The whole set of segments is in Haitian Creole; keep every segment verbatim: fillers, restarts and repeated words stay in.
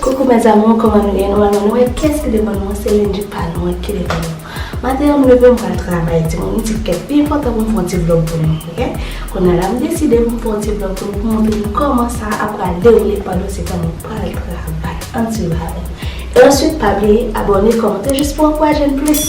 Coucou mes amours, kòman nou ye? Nòmalman nou wè kiyès ki devan nou an, se Lendji pa nou an ki devan nou. Maten an m leve, m pral travay, timoun, m di kèt pi enpòtan pou m fè yon ti vlòg pou nou, oke? Kounye a la m deside pou m fè yon ti vlòg pou nou, pou montre nou kòman sa ap pral dewoule pandan se tan nou pral travay. Ann swiv avè m. E answit pa bliye abòne, kòmante jis pou ankouraje n plis.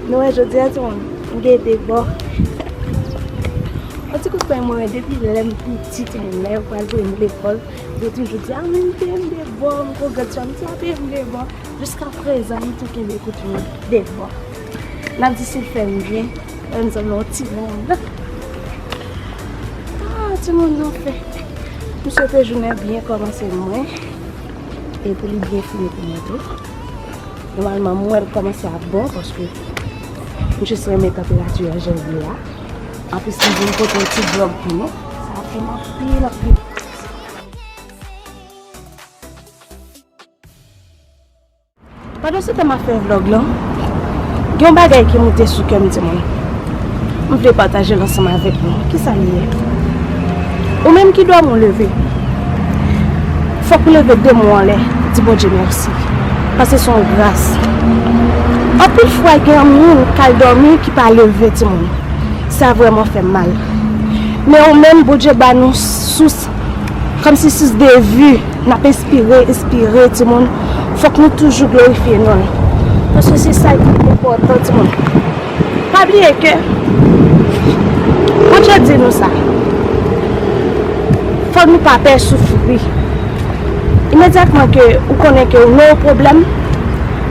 Nou wè jodi a, timoun, m gen de bò. Yon ti kout peny mwen, depi lè m piti, timoun, lè yo pral voye m lekòl, yo toujou di, a, men m te m de bò, m gon grann sè m, m te ap m de bò. Jiska prezan, m tou kenbe kout peny de bò. N ap di si l fè m byen, lè m sanble yon timoun. Ah, timoun, anfen. M swete jounen an byen kòmanse mwen. E pou li byen fini pou mwen tou. Nòmalman, m wè l kòmanse ap bon paske m jis renmen tanperati an jan l ye a. Anplis, li vin pote yon ti vlòg pou nou. Sa ap fè m anpil, anpil. Pandan se tan m ap fè vlòg lan, gen yon bagay ki moute sou kè m, timoun. M vle pataje l ansanm avèk nou. Kisa li ye? Ou menm ki dòmi, w leve. Fòk ou leve de men w anlè, di Bondye mèsi. Paske se yon gras. Anpil fwa, gen moun k al dòmi ki pa leve, timoun. Sa vrèman fè m mal. Men ou menm, Bondye ba nou sous, kòmsi sous de vi, n ap enspire, enspire, timoun. Fòk nou toujou glorifye non l. Paske se sa ki enpòtan, timoun. Pa bliye ke Bondye di nou sa. Fò nou pa pè soufri. Imedyatman ke ou konnen ke ou nan yon pwoblèm,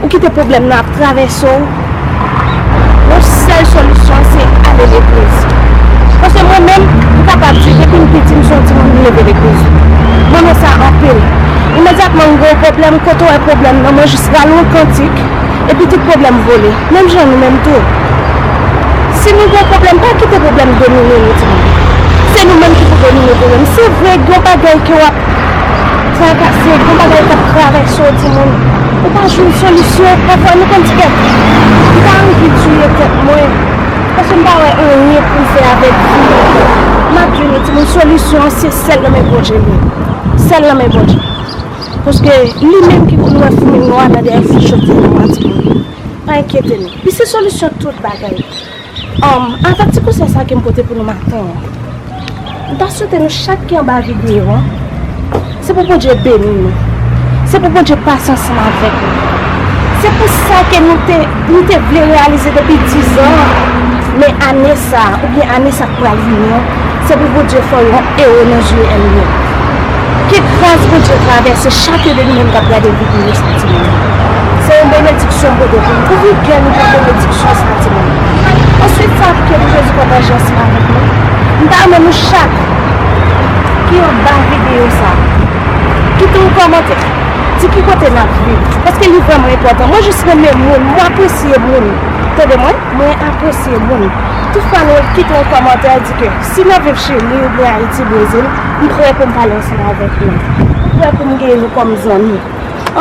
ou kite pwoblèm nan ap travèse w, yon sèl solisyon se ale legliz. Paske mwen menm, m kapab di, depi m piti, m se yon timoun m leve legliz. M renmen sa anpil. Imedyatman m gen yon pwoblèm, kote w wè pwoblèm nan, mwen jis rale yon kantik, epi tout pwoblèm vole. Menm jan nou menm tou. Si nou gen yon pwoblèm, pa kite pwoblèm domine nou, timoun. Se nou menm ki pou domine pwoblèm. Se vre, gen yon bagay ke w ap trakase, gen yon bagay k ap travèse w, timoun. Ou pa jwenn solisyon, pafwa nou konn di kèt, m ta anvi tiye tèt mwen. Paske m pa wè anyen pou m fè avèk vi m ankò. M ap jwenn, timoun, solisyon an se sèl nan men Bondye li ye. Sèl nan men Bondye. Paske li menm ki konn wè foumi nwa nan dèyè fouchèt li nwa, timoun. Pa enkyete nou. Li se solisyon tout bagay. Um, avèk ti konsèy sa ke m pote pou nou maten an, m ta swete nou chak ki anba videyo an, se pou Bondye beni nou. Se pou Bondye pase ansanm avèk nou. Se pou sa ke nou te, nou te vle reyalize depi diz an, men ane sa, oubyen ane sa k pral vini an, se pou Bondye fè w yon ewo nan zye ènmi w. Ke gras Bondye travèse chak youn de nou menm k ap gade videyo sa, timoun. Se yon benediksyon m pote pou nou. Ouvri kè nou pou benediksyon sa, timoun. Answit sa, ke nou Jezi pataje ansanm avèk nou. M ta renmen nou chak ki anba videyo sa, kite yon kòmantè. Di ki kote n ap viv. Paske li vrèman enpòtan. Mwen jis renmen moun. Mwen apresye moun. Tande mwen? Mwen apresye moun. Toutfwa nou kite yon kòmantè, di ke si n ap viv Chili oubyen Ayiti, Brezil, m prè pou m pale ansanm avèk nou. M prè pou m genyen nou kòm zanmi.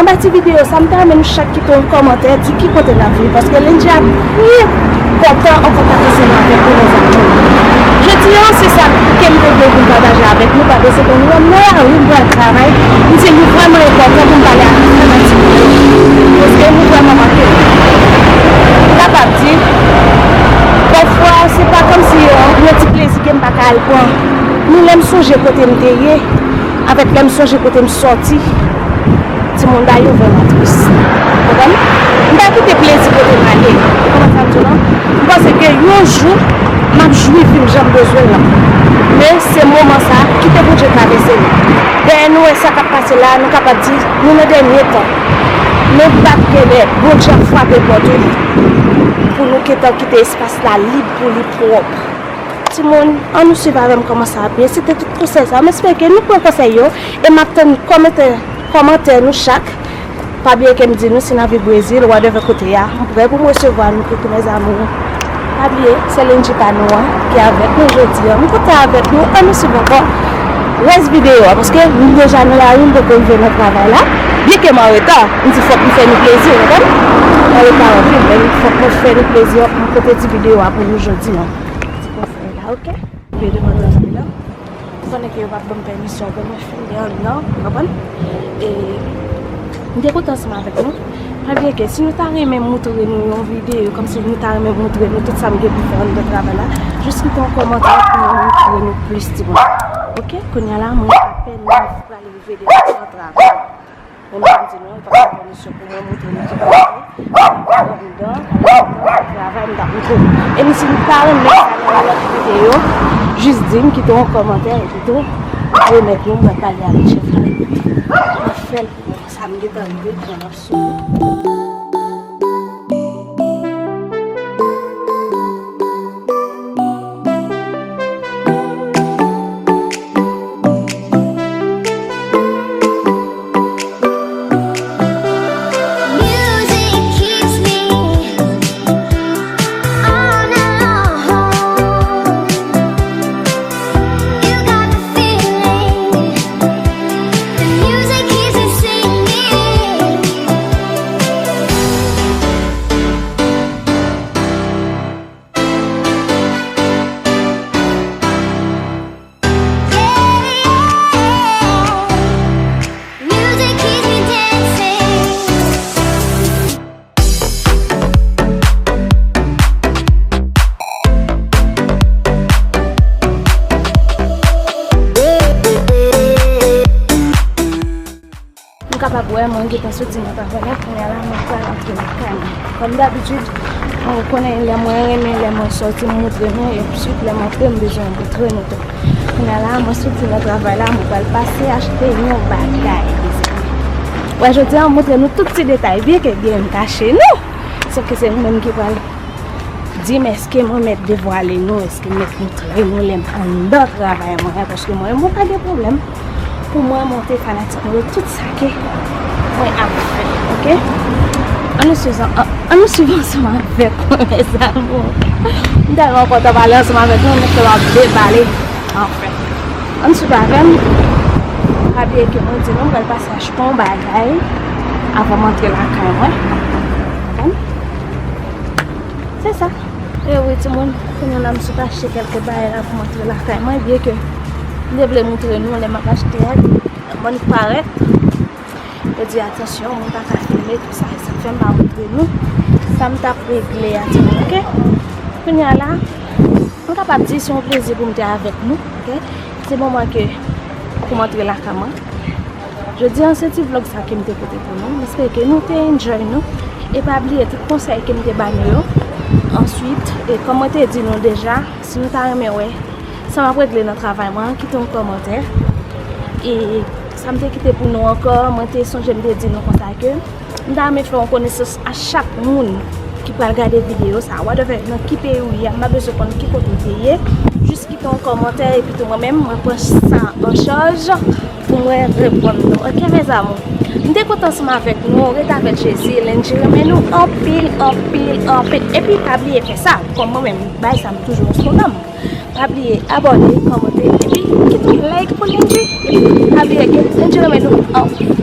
Anba ti videyo sa, m ta renmen nou chak kite yon kòmantè, di ki kote n ap viv, paske Lendji ap byen kontan ankò pase ansanm avèk nou, mezanmi. Jodi a, se sa ke m te vle pou m pataje avèk nou, pandan se tan nou nan lari, m pral travay, m di li vrèman enpòtan pou m pale ak fanatik mwen yo. Paske nou vrèman manke m. M kapab di, pafwa, se pa kòmsi, euh, yon ti plezi ke m pa ka al pran. Men lè m sonje kote m te ye, avèk lè m sonje kote m sòti, timoun, bagay yo vrèman tris. Konprann? M pa kite plezi pote m ale. Ou konprann sa m di w lan? M panse ke yon jou, M ap jwi vi m jan m bezwen l lan. Men se moman sa, kite Bondye travèse nou. Dèyè nou wè sa k ap pase la, nou kapab di nou nan dènye tan. Nou p ap gen lè Bondye ap frape pòt wi, pou nou gentan kite espas la lib pou li pwòp. Timoun, ann nou swiv avè m kòman sa ap ye. Se te tout konsèy sa. M espere ke nou pran konsèy yo e m ap tann kòmantè, kòmantè nou chak. Pa bliye ke m di nou, si n ap viv Brezil, whatever kote a, m prè pou m resevwa nou tout, mes amours. Pa bliye, se Lendji pa nou an ki avèk nou jodi a. M kontan avèk nou, ann nou swiv ankò rès videyo a, paske m deja nan lari, m poko rive nan travay la. Byenke m an reta, m di fòk m fè nou plezi, w konprann? M an reta anpil, men fòk mwen fè nou plezi, m pote ti videyo a pou nou jodi a. Ti konsèy la, oke? Rive devan travay la. M konnen ke yo p ap ban m pèmisyon pou mwen filme anndan, w konprann? E m te kontan ansanm avèk nou. Pa bliye ke si nou ta renmen montre nou yon videyo, kòmsi nou ta renmen montre nou tout sa m gen pou fè anndan travay la, jis kite yon kòmantè pou mwen montre nou plis, timoun. Oke? Kounye a la, mwen apèn pral rive devan travay. Menm jan m di nou, li pa t yon pèmisyon pou mwen montre nou tout bagay. Anndan, anndan, travay, m t ap montre nou. E si nou pa renmen sa nan yon lòt videyo, jis di m, kite yon kòmantè, epi tou, remèt nou, mwen pale avèk chèf la, epi mwen fè l pou mwen. Sa m gentan rive pran l ap sou. Nou kapab wè, mwen gentan soti nan travay la, kounye a la, mwen pral antre lakay mwen. Kòm dabitid, mwen konnen lè mwen renmen, lè mwen sòti, m montre nou, enpi lè m antre, m bezwen montre nou tou. Kounye a la, mwen soti nan travay la, mwen pral pase achte yon bagay, mezanmi. Wè, jodi a, m montre nou tout ti detay, byenke gen m kache nou. Sòf ke se nou menm ki pral di m èske mwen mèt devwale nou, èske m mèt montre nou lè m anndan travay mwen an, paske mwen menm mwen pa gen pwoblèm pou mwen montre fanatik mwen yo tout sa ke mwen ap fè, oke? Ann nou swiv an, ann nou swiv ansanm avèk mwen, mes amours. M tèlman kontan pale ansanm avèk nou, men kè m ap debale, anfen. Ann swiv avè m. Pa bliye ke mwen di nou, m pral pase achte yon bagay avan m antre lakay mwen. Konprann? Se sa. E wi, timoun, kounye a la, m sot achte kèlke bagay la pou m antre lakay mwen, byenke m te vle montre nou lè m ap achte a, kòman li parèt. Yo di, "Atansyon, moun pa ka filme," tou sa, e sa k fè m pa montre nou sa m t ap regle a, timoun, oke? Kounye a la, m kapab di se yon plezi pou m te avèk nou, oke? Se moman ke pou m antre lakay mwen. Jodi a, se ti vlog sa ke m te pote pou nou. M espere ke nou te enjoy nou. E pa bliye tout konsèy ke m te ba nou yo. Answit, e kòm mwen te di nou deja, si nou ta renmen wè sa m ap regle nan travay mwen an, kite yon kòmantè. E sa m te kite pou nou ankò, mwen te sonje m te di nou konsa ke m ta renmen fè yon konesans a chak moun ki pral gade videyo sa a, whatever nan ki peyi w ye a, m pa bezwen konn ki kote w te ye. Jis kite yon kòmantè, epi tou mwen menm, mwen pran sa an chaj pou mwen reponn nou. Oke, mes amours? M te kontan ansanm avèk nou, ret avèk Jezi, Lendji renmen nou anpil, anpil, anpil. Epi pa bliye fè sa, kòm mwen menm, bagay sa m toujou yon slogan m. Pa bliye abòne, kòmante, epi kite yon like pou Lendji. Epi pa bliye ke Lendji renmen nou anpil.